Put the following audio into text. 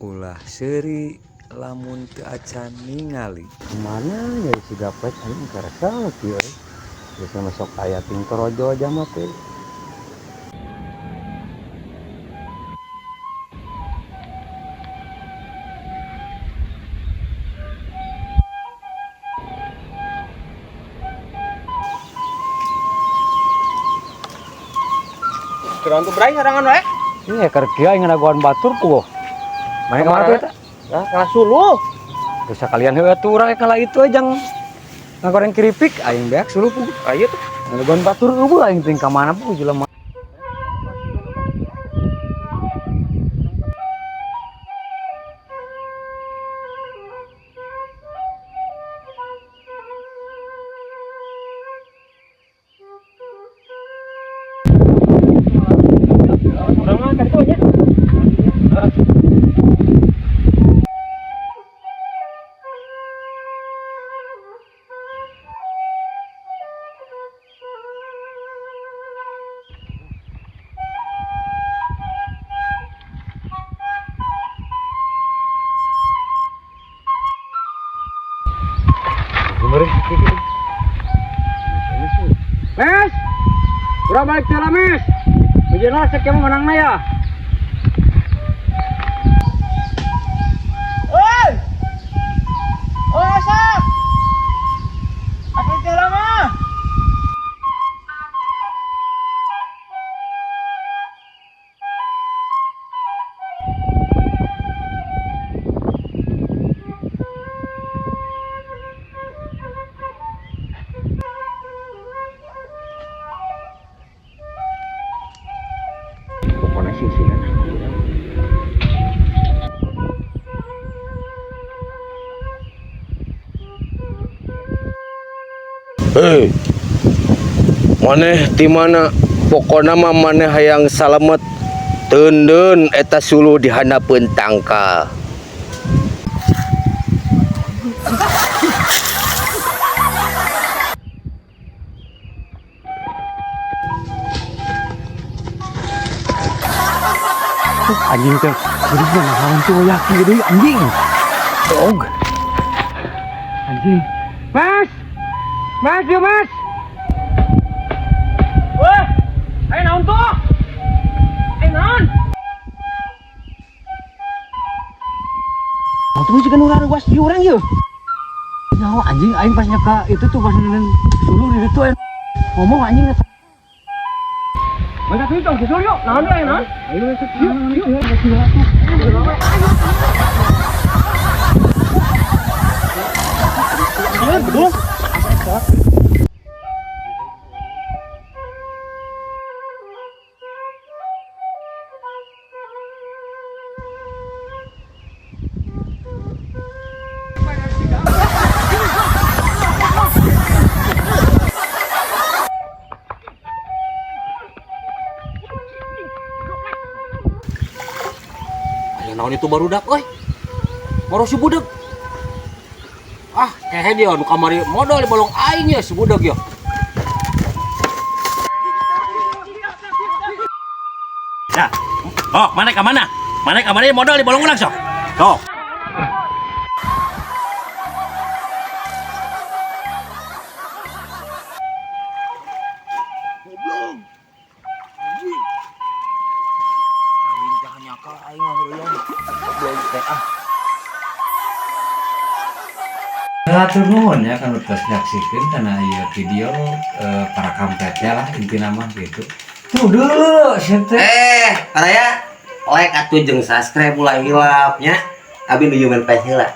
Ulah seuri lamun teu acan ningali. Kemana ya si gaplek aing karasa kieu euy. Biasa masuk aya ting torojo aja mah teh. Kurang tuh bray sarangan wae. Iya keur kieu aing ngadagoan batur ku. Mana kemana tuh eta? Lah kalah suluh. Terus sekalian heueuh atuh urang kalah itu jang ngagoreng keripik aing beak suluh ku. Ayo tuh. Ngadagoan batur eueuh aing teh ka mana pu jelema. Urang mah ka ditu nya. Mes, urang balik heula mes. Bejana sek mah menangna ya. Oi! Oh, Asap! Apa itu lama? Pokoknya sih sih kan. Hei, maneh di mana? Pokona mah maneh hayang salamet teundeun eta suluh di handapeun tangkal. Anjing teh, jadi naon tuh yakin gede anjing. Og. Anjing. Mas. Mas, yuk mas. Wah, ayo naon tuh? Ayo naon? Naon tuh juga nu ruas di urang yeuh. Nyawa anjing aing pas nyeka itu tuh pas neundeun suluh di ditu aing ngomong anjing eta. Mereka tuh tong susul yuk. Naon tuh ayo naon? Ayo yuk yuk yuk. Iya, bedul. Aya naon itu barudak euy. Baru si budak. Ah, kehe dia nu kamari modal di balong aing ya si budak ya. Ya. Oh, mana ka mana? Mana ka mana modal di balong urang sok. Sok. Goblok. Anjing. Aing teh nyakal aing ngahoream. Goblok teh ah. Hatur nuhun ya kan udah nyaksikeun kana ieu video para kampretnya lah intina mah gitu. Tuh dulu sia teh. Baraya, like atuh jeung subscribe ulah hilap nya. Abi nuju main PS heula.